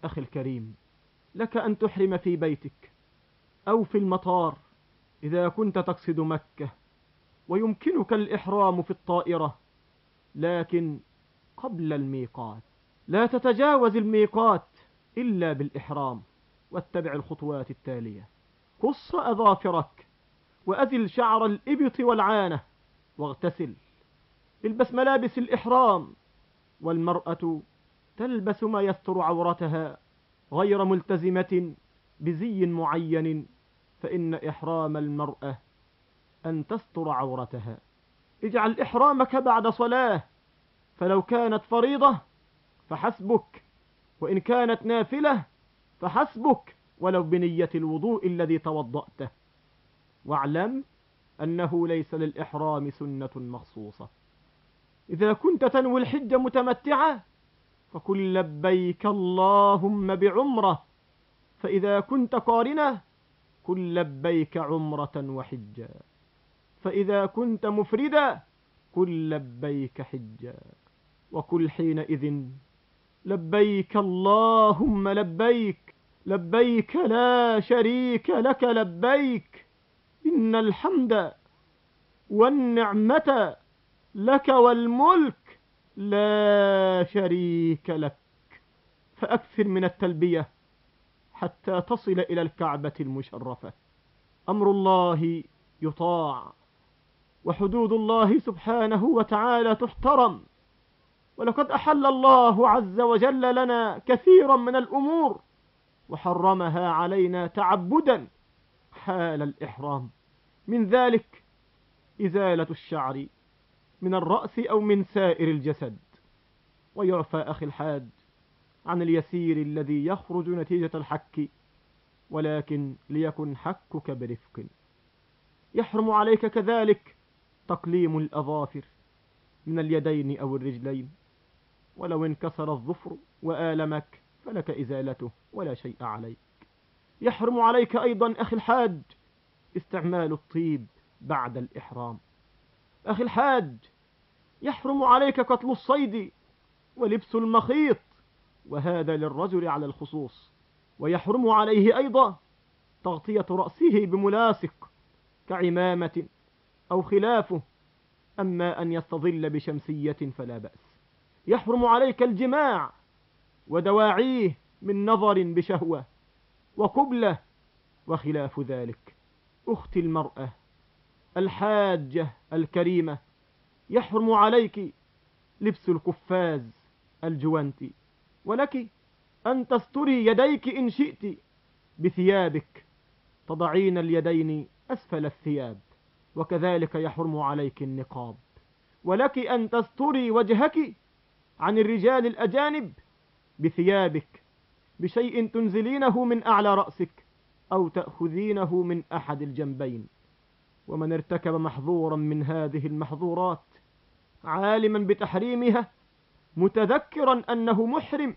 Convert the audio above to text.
أخي الكريم، لك أن تحرم في بيتك أو في المطار إذا كنت تقصد مكة، ويمكنك الإحرام في الطائرة، لكن قبل الميقات. لا تتجاوز الميقات إلا بالإحرام، واتبع الخطوات التالية: قص أظافرك، وأزل شعر الإبط والعانة، واغتسل. البس ملابس الإحرام، والمرأة تلبس ما يستر عورتها غير ملتزمة بزي معين، فإن إحرام المرأة أن تستر عورتها. اجعل إحرامك بعد صلاة، فلو كانت فريضة فحسبك، وإن كانت نافلة فحسبك، ولو بنية الوضوء الذي توضأته. واعلم أنه ليس للإحرام سنة مخصوصة. إذا كنت تنوي الحج متمتعة فقل لبيك اللهم بعمرة، فإذا كنت قارنة قل لبيك عمرة وحجا، فإذا كنت مفردا قل لبيك حجا، وقل حينئذ لبيك اللهم لبيك، لبيك لا شريك لك لبيك، إن الحمد والنعمة لك والملك لا شريك لك. فأكثر من التلبية حتى تصل إلى الكعبة المشرفة. أمر الله يطاع، وحدود الله سبحانه وتعالى تحترم، ولقد أحل الله عز وجل لنا كثيرا من الأمور وحرمها علينا تعبدا حال الإحرام. من ذلك إزالة الشعر من الرأس أو من سائر الجسد. ويعفى أخي الحاج عن اليسير الذي يخرج نتيجة الحك، ولكن ليكن حكك برفق. يحرم عليك كذلك تقليم الأظافر من اليدين أو الرجلين، ولو انكسر الظفر وآلمك فلك إزالته ولا شيء عليك. يحرم عليك أيضا أخي الحاج استعمال الطيب بعد الإحرام. أخي الحاج، يحرم عليك قتل الصيد ولبس المخيط، وهذا للرجل على الخصوص. ويحرم عليه أيضا تغطية رأسه بملاصق كعمامة أو خلافه، أما أن يستظل بشمسية فلا بأس. يحرم عليك الجماع ودواعيه من نظر بشهوة وقبلة وخلاف ذلك. أختي المرأة الحاجة الكريمة، يحرم عليك لبس القفاز الجوانتي، ولك أن تستري يديك إن شئت بثيابك، تضعين اليدين أسفل الثياب. وكذلك يحرم عليك النقاب، ولك أن تستري وجهك عن الرجال الأجانب بثيابك، بشيء تنزلينه من أعلى رأسك أو تأخذينه من أحد الجنبين. ومن ارتكب محظورا من هذه المحظورات عالما بتحريمها متذكرا أنه محرم